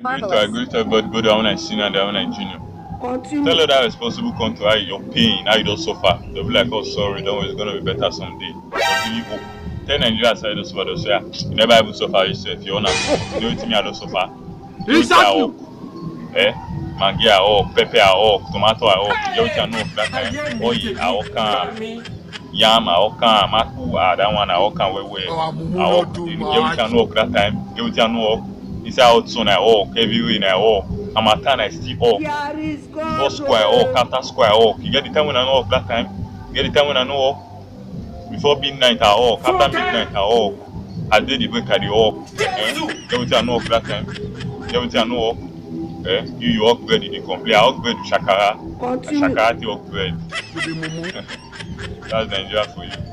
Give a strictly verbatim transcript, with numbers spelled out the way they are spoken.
I greet everybody, both that one I senior and that one I junior. Tell all that responsible come to how your pain, how you don suffer. They'll be like, "Oh, sorry, don't worry, it's gonna be better someday." They'll give you hope. Tell Nigeria side don suffer, they'll say, "Ah, you never even suffer yourself, you own am." You know wetin me I don suffer? Exactly. Eh? Maggi I hawk, pepper I hawk, tomato I hawk. You get wetin I know of that time? Oil I hawk am. Yam I hawk am. Akpu, ah, that one I hawk am well well. I hawk. You get wetin I know of that time? Get wetin I know of? Inside hot sun I hawk, heavy rain I hawk, harmattan I still hawk. Before school I hawk, after school I hawk. You get the time when I know of that time? You get the time when I know of? Before midnight I hawk, after midnight I hawk. I dey the break I dey hawk. Eh? Get wetin I know of that time? Get wetin I know of? Eh? You, you hawk bread, you dey complain. I hawk bread with shakara. Na shakara take hawk bread. That's Nigeria for you.